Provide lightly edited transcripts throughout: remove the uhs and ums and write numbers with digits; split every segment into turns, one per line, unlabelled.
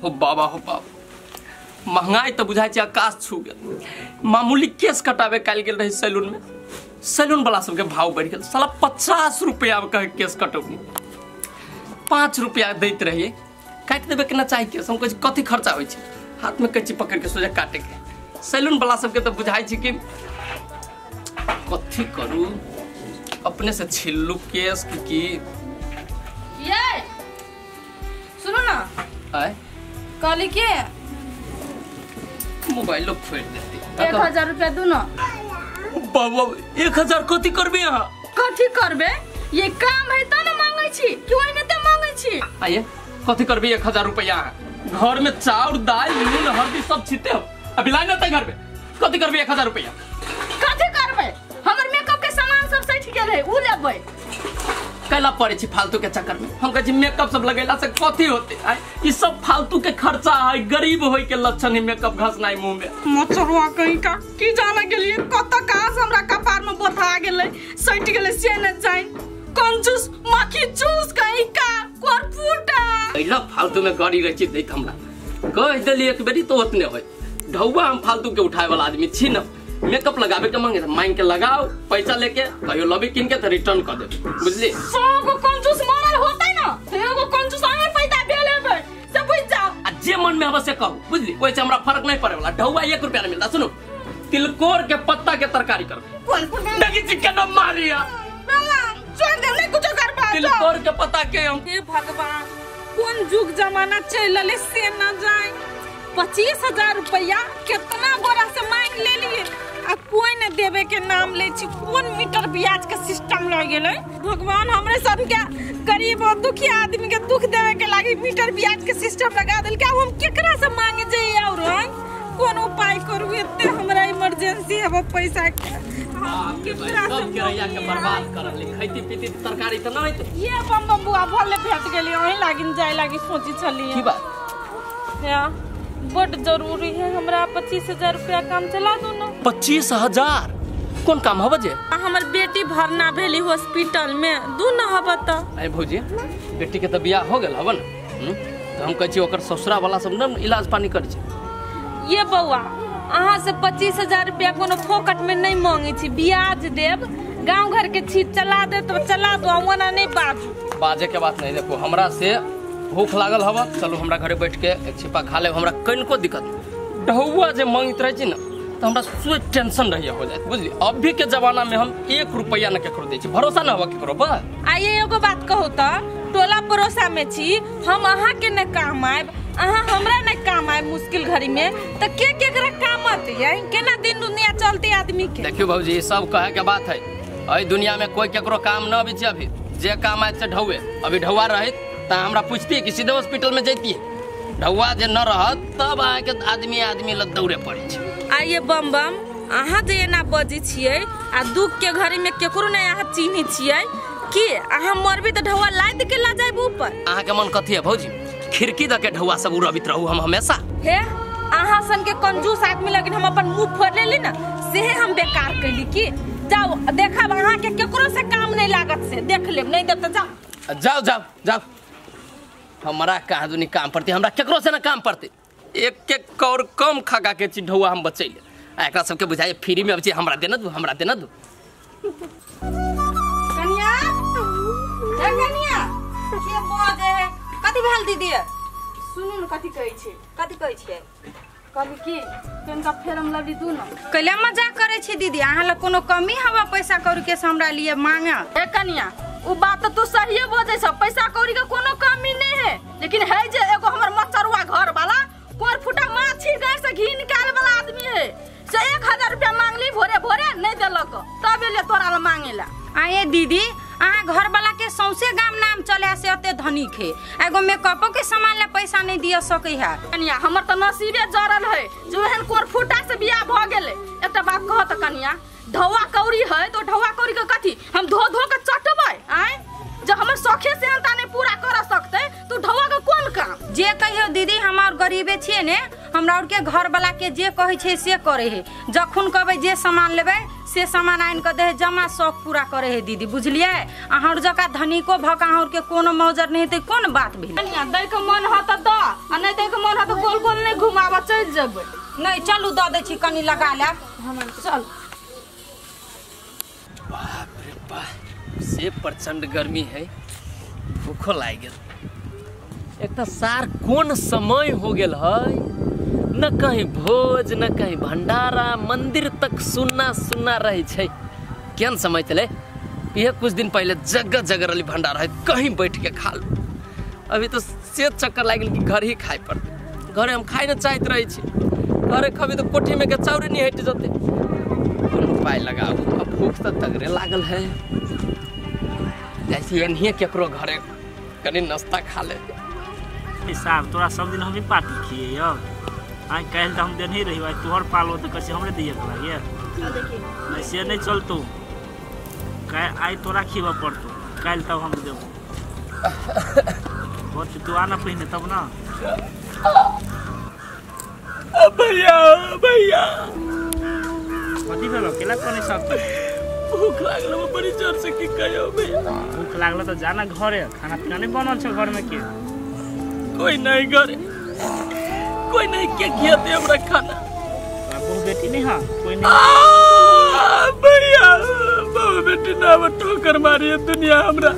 हो बाबा हो बाबा, महंगाई तो बुझाई छै आकाश छू गेल। मामूली केस कटाबे काल्हि गेल रही सैलून में, सैलून वाला सबके भाव बढ़ि गेल। साला 50 रुपया में कहे केस कटौनी, 5 रुपया दैत रहिए, काटि देबे के ना चाही केस। हम कहै छी कथी खर्चा होइ छै, हाथ में कैंची पकड़ के सोझा काटे के। सैलून वाला सबके तो बुझाई छै कि कथी करू, अपने से छिल्लू केस की
ये सुनो ना।
आय
कहली के
मोबाइल लोग फोड़ देती।
1000 रुपया दू ना।
बाबा 1000 कथी करबे अहाँ?
कथी करबे, ये काम है त ना मांगै छी, कि ओइने त मांगै छी।
आइए कथी करबे 1000 रुपया? घर में चाउर दाल नून हल्दी सब छिते हो, अभी लाइन त घर में कथी करबे 1000 रुपया?
कथी करबे, हमर मेकअप के सामान सब सठि गेल है, उ लेबै।
कैला पड़े छी फालतू के चक्कर में। हम कहै छी मेकअप सब लगेला से कथी होते, ई सब फालतू के खर्चा है, गरीब होय के लक्षण है मेकअप घसनाई मुंह में।
मचरवा कहीं का की जाने गेलिए कत कास हमरा कपार में बोथा गेलै, सटि गेलै से न जाय, कंजूस माखी चूस कहीं का कोरपुटा।
कैला फालतू में गाड़ी रही दैत हमरा कह देली एक बेरी तो ओतने होय। ढौआ हम फालतू के उठाए वाला आदमी छी न। मेकअप लगावे के मांगे मांग के लगाओ, पैसा लेके कहियो लबी किन के त रिटर्न कर दे, बुझली?
100 गो कंजूस मरल होतै ना त एगो कंजूस आगे पैदा भेल हेबै से बुझ जाओ।
आ जे मन में हबे से कहू, बुझली? ओइ से हमरा फर्क नहीं पड़े वाला। ढौआ 1 रुपया न मिलता। सुनो, तिलकोर के पत्ता के तरकारी कर।
कोन कोन
देखी छी केना मारिया
छोड़ दे, नहीं कुछो कर पा।
तिलकोर के पत्ता के हम
हे भगवान, कोन जुग जमाना चल रहले से न जाए। 25,000 रुपया कितना गोरा से मांग ले लिए आ कोई न देवे के नाम ले छी। कोन मीटर ब्याज के सिस्टम लग गेलै भगवान, हमरे सब के गरीब और दुखिया आदमी के दुख देवे के लागी मीटर ब्याज के सिस्टम लगा देल। क्या हम केकरा से मांगे जाइए और कोन उपाय करू? एते हमरा इमरजेंसी है वो पैसा के।
केकरा से किराया के बर्बाद करल ले, खैती पीती तरकारी त न होइत।
ये बम बम बुआ भले भेट गेली, ओही लागिन जाय लागी सोची छली।
की बात
या बड जरूरी है हमरा 25,000 रुपया काम चला दू ना।
25,000 कोन काम हब जे?
हमर बेटी भरना भेली हॉस्पिटल में, दू ना हब त।
अरे भौजी, बेटी के त बियाह हो गेल हब न, त हम कहै छी ओकर ससुरा वाला सब न इलाज पानी करै छै।
ये बौआ, अहाँ से 25,000 रुपया कोनो फोकट में नहीं मांगे छी, ब्याज देब। गांव घर के छी, चला दे तो चला दो, ओना नहीं बाजू।
बाजे के बात नहीं। देखो हमरा से भूख लागल हवा, चलू हमरा घरे बैठ के एक छिपा खा लेब, हमरा कनिको दिक्कत नहीं। ढौआ जे मांगैत रहै छी न त हमरा सोच टेंशन रहिए हो जाए, बुझली? अभी के जमाना में हम 1 रुपया न केकरो दै छी, भरोसा न हवा केकरो पर।
आइए एगो बात कहू त, टोला पड़ोसा में छी हम, अहाँ के न काम आयब, अहाँ हमरा न काम आयब मुश्किल घड़ी में, त के केकरा काम आते? केना दिन दुनिया चलते आदमी के।
देखियो भौजी, सब कहे के बात है, एहि दुनिया में कोई केकरो काम न अबै छै। अभी जे काम आयत से ढौए। अभी ढौआ रहैत त हमरा पूछती कि सीधे हॉस्पिटल में जैती। ढौआ जे न रहत तब अहाँ के आदमी आदमी लग दौड़े पड़े छै।
आइए बम बम, अहाँ जे एना बजै छियै आ दुख के घड़ी में केकरो नहीं अहाँ चिन्है छियै कि अहाँ मरबे त ढौआ लाद के ला जाइब ऊपर।
अहाँ के मन कथी है भौजी? खिड़की द के ढौआ सब उड़बित रहू हम हमेशा।
हे अहाँ सन के कंजूस आदमी लगिन हम अपन मुंह फोड़ लेली ना, सेहे हम बेकार कैली कि जाओ देखब अहाँ के केकरो से काम नहीं लागत, से देख लेब, नहीं देब त जाओ
जाओ जाओ जाओ। हमरा कहाँ दुनी काम पड़ते, हमरा केकरो से ना काम पड़ते। एक एक कौर कम खा खा के छी ढौआ हम बचैले। आ एकरा सबके बुझाइ फ्री में अबै छै, हमरा देना दू, हमरा देना दू।
कनिया, ए कनिया,
के बजे है? कथी भेल दीदी?
सुनू न कथी कहै छै।
कथी कहै छै?
कहली कि तनका फेर हम लबली दू न।
कैला मजाक करै छी दीदी? अहाँ लग कोनो कमी हवा पैसा कौड़ी के हमरा लिए मांगा?
ए कनिया, उ बात तो तू सहिए बजै छ, पैसा कौड़ी के कोनो कमी नहीं है, लेकिन है जे एगो हमर मचरुआ घर वाला कोर फुटा माछी गाय से घी निकाले वाला आदमी है, से 1000 रुपया मांगली भोरे भोरे नहीं देलक, तब एले तोरा ल मांगेला।
आये दीदी, अहाँ घर वाला के सौंसे गाम नाम चले से अते धनिक है, एगो मेकअपो के सामान ले पैसा नहीं दिया सकै है।
कनिया हमर त नसीबे जरल है जो एहन कोर फुटा से बियाह भ गेलै। एकटा बात कह त कनिया, ढौआ कौड़ी है तो ढौआ कौड़ी के कथी हम धो धो के चटबै? आय जो हमर शौखे से अंता नहीं पूरा कर सकते तो ढौआ के कोन काम?
जे कहियो दीदी, हम और गरीबे छियै ने, हमरा और के घर वाला के जे कहै छै से करे है। जखन कहबै जे सामान लेबै से सामान आनि के दे है, जमा शौक पूरा करे है दीदी, बुझलियै? अहाँ जका धनिको भऽ के अहाँ के कोनो मौजर नहीं हेतै, कोन बात भेल?
कनिया दै के मन ह त द, आ नहीं दै के मन ह गोल गोल नहीं घुमावा चल जेबै।
नहीं चलू दऽ दै छी कनी लगा लेब।
चल।
बाप रे बाप से प्रचंड गर्मी है, भूखो लागि गेल। एक तो सार कोन समय हो गेल है, न कहीं भोज न कहीं भंडारा, मंदिर तक सुन्ना सुन्ना रहे छै। केहन समय चले, यह कुछ दिन पहले जगह जगह रही भंडारा है, कहीं बैठ के खा लो। अभी तो से चक्कर लागि गेल कि घर ही खाए पड़ते। घरे हम खाए न चाहते रहे छी, घरे खबी तो कोठी में के चाउरे नहीं हटि जते। कोन उपाय लगाबू, अब भूख तो तगड़े लागल है। जैसे एनहिए केकरो घरे कनी नाश्ता खा ले।
साहब तोरा सब दिन हम ही पार्टी खिए यौ। आइ काल्हि तऽ हम देने रही, आइ तोहर पालो तऽ कहै हमरे दिए के लागे। नहीं से नहीं चलतौ, आइ तोरा खिबऽ पड़तौ, काल्हि तब हम देबौ। तू आना पहिने तब ना।
भैया भैया
कथी भेलौ, केला कने सब?
भूख लागल बड़ी जोर से, की कहियो भैया।
भूख लागल तऽ जाना घरे, खाना पीना नहीं बनल छै घर में? के
कोई नहीं घरे, कोई नहीं के खियाते हमरा खाना।
बहु बेटी नहीं? हाँ कोई नहीं
भैया, बहु बेटी ना ठोकर मारी है दुनिया हमरा।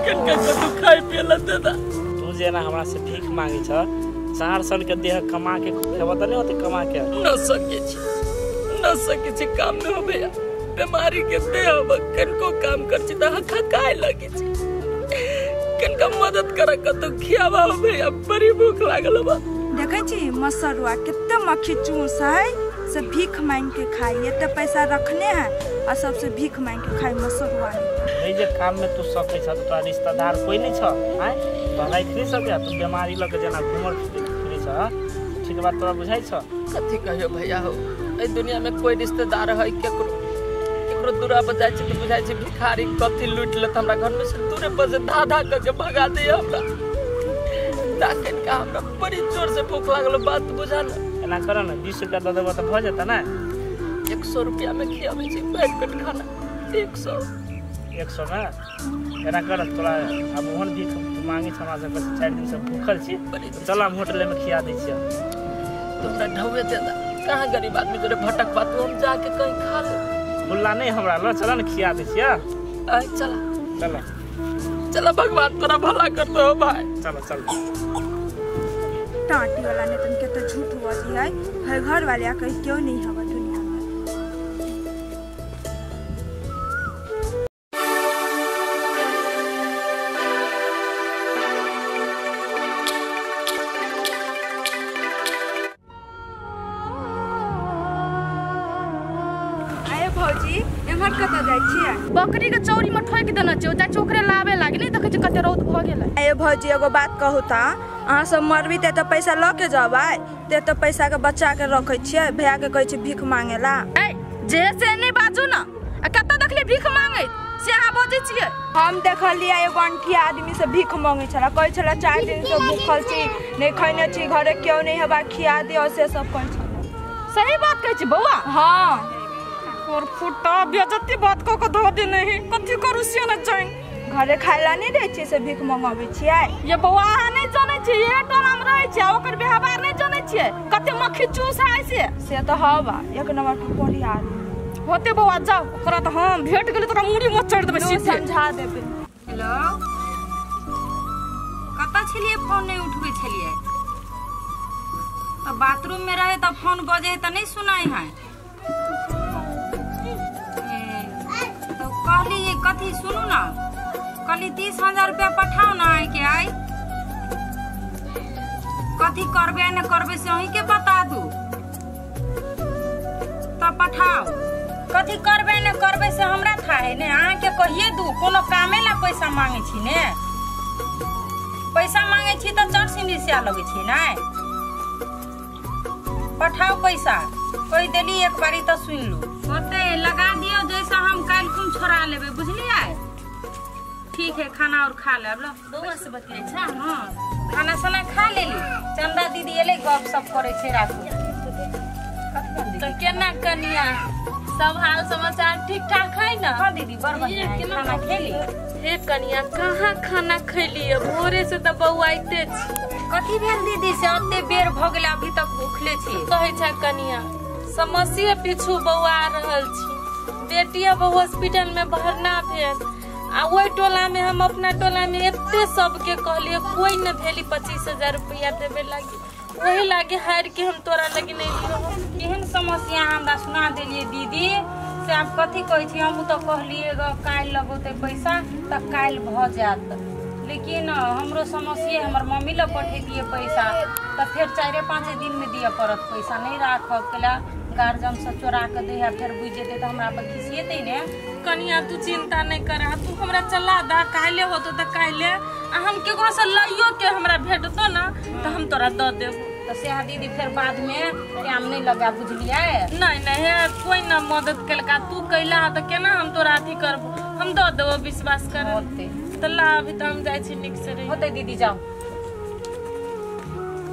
कनका कतू खाए पिए ला दे दा।
तू जेना हमरा से भीख मांगे छ, 4 साल के देह कमा के खेबा त नहीं होते कमा के।
न सके छी, न सके छी काम न हो भैया, बीमारी के देह कनको काम कर छी त हकहकाए लगे छी। कनका मदद कर कतू खियावा हो भैया, बड़ी भूख लागल बा।
देखै छी मसरुआ कते मक्खी चूस है, से भीख मांग के खाई। एते पैसा रखने है और सबसे भीख मांग के खाई मसरुआ।
नहीं जे काम में तू सकै छ, तोरा रिश्तेदार कोई नहीं छ, आय तो राख नहीं सके। तू बीमारी लके जेना घुमल फिरै छ, ठीक बात तोरा बुझाइ छ?
कथी कहियो भैया हो, एहि दुनिया में कोई रिश्तेदार है केकरो? केकरो दूरा पर जाइ छी त बुझाइ छै भिखारी कथी लूट लेत हमरा घर में से, दूरे पर से धा धा कर के भगा दे हमरा। का हमरा बड़ी जोर से भूख लागल, बात बुझा न।
एना कर न, 20 रुपया दऽ देबऽ तऽ भऽ जेतै ने?
100 रुपया में खियाबै छी भरि पेट खाना। 100
100 में एना कर, तोरा आब ओहन भीख तू मांगे छ हमरा सबके, 4 दिन से भूखल छी, चल हम होटले में खिया दै छियै।
तोरा ढौवे दे दा, कहाँ गरीब आदमी जोरे भटक पातू, हम जाके कहीं खा ले।
बुल्ला नहीं हमरा ल, चल न खिया दै छियै।
आइ चल
चल
चल, भगवान तोरा भला कर दो भाई।
चल चल।
टाटी वाला ने तुम के तो झूठ हुआ है, हर घर वाले आके क्यों नहीं हवा दुनिया में। आए भौजी एम्हर कतऽ जाइ छियै?
बकरी के चौरी में ठोक देने छै, जाइ छै ओकरे लाबे लागी। नहीं देखै छै कते रौद भऽ गेलै।
आए भौजी एगो बात कहू त, अहाँ सब मरबी ते पैसा लऽ के जेबै, ते तो पैसा के बचा के रखै छियै, भैया के कहै छी भीख मांगे ला।
ए जे से नहीं बाजू न, आ कतऽ देखली भीख मांगे से अहाँ बजै छियै?
हम देखलियै एगो अंठिया आदमी से भीख मांगे छला, कहै छला 4 दिन से भूखल छी, नहीं खैने छी, घरे क्यों नहीं हवा खिया दियौ, से सब कहै छला।
सही बात कहै छी बौआ।
हाँ
और फुटा बेजती बात कऽ के धऽ देने है, कथी करू से न जानि।
घरे खाय ला नहीं दै छियै से भीख मंगाबै छियै?
ये बौआ अहाँ नहीं जानै छियै, ये टोला में रहै छियै, ओकर व्यवहार नहीं जानै छियै, कते मक्खी चूस है से
तऽ हवा एक नंबर के कोढ़ी आदमी
होते। बौआ जाओ, ओकरा तऽ हम भेट गेलै तोरा मुड़ी मोचड़ देबै सीधे,
समझा देबै।
हेलो कतऽ छलियै? फोन नहीं उठबै छलियै तऽ बाथरूम में रहे तऽ फोन बजे तऽ नहीं सुनाई है। तो कहली कथी सुनू ना, कहली 30,000 रुपया पठाओ ना आइ के आइ, कथी करबे न करबे से अहीं के बता दू, तब पठाओ। कथी करबे न करबे से हमरा था है ने, अहाँ के कहिए दू, कोनो कामे ला पैसा मांगे छी ने, पैसा मांगे छी तऽ चट सिनी से लगै छी ने। पठाओ पैसा, कहि देली एक बारी तऽ सुन लू। होते लगा दियो जैसा हम काल्हि खुन छोड़ा लेबै, बुझलियै? ठीक है, खाना और खा लेब। लो बौआ से बतियाइ छै। हाँ खाना साना खा लेली। चंदा दीदी एलै, गप सप करै छै राखू।
तऽ केना कनिया सब हाल समाचार ठीक ठाक है ना?
हाँ दीदी बड़ बढ़िया है। खाना खेली?
हे कनिया कहाँ खाना खैली, भोरे से तऽ बौआइते छी।
कथी भेल दीदी से एते बेर भ गेल अभी तक भूखले छी?
कहै छै कनिया समस्या पीछू बौआ रहल छी, बेटी अब हॉस्पिटल में भरना भेल आ ओहि टोला में हम अपना टोला में एते सबके कहलिए कोई न भेली 25,000 रुपया देवे लागी, वही लागे हार के हम तोरा लगी नहीं दियो।
केहन समस्या हमरा सुना देलिए दीदी से आप कथी कहै छी? हम तऽ कहलिए काल्हि लगौते पैसा तऽ काल्हि भऽ जायत, लेकिन हमरो समस्या हमर मम्मी लग पठेतियै पैसा तऽ फेर 4-5 दिन में दिअ पड़त पैसा, नहीं राखब कैला गार्जियन से चोरा के दे है फेर बुझि जेतै तऽ हमरा पर खिसिएतै ने।
कनिया तू चिंता नहीं कर, तू हमरा चला दा, काल्हि होतो तऽ काल्हि, आ हम केकरो से लइयो के हमरा भेटतो ना तऽ हम तोरा दऽ देबो।
तऽ सएह दीदी फेर बाद में टाइम नहीं लगा बुझलियै?
नहीं नहीं हे कोई ना मदद केलका, तू कैला तऽ केना हम तोरा अथी करबो, हम दऽ देबो विश्वास कर।
होतै
तऽ ला अभी तऽ हम जाइ छी नीक से रही।
होतै दीदी जाओ।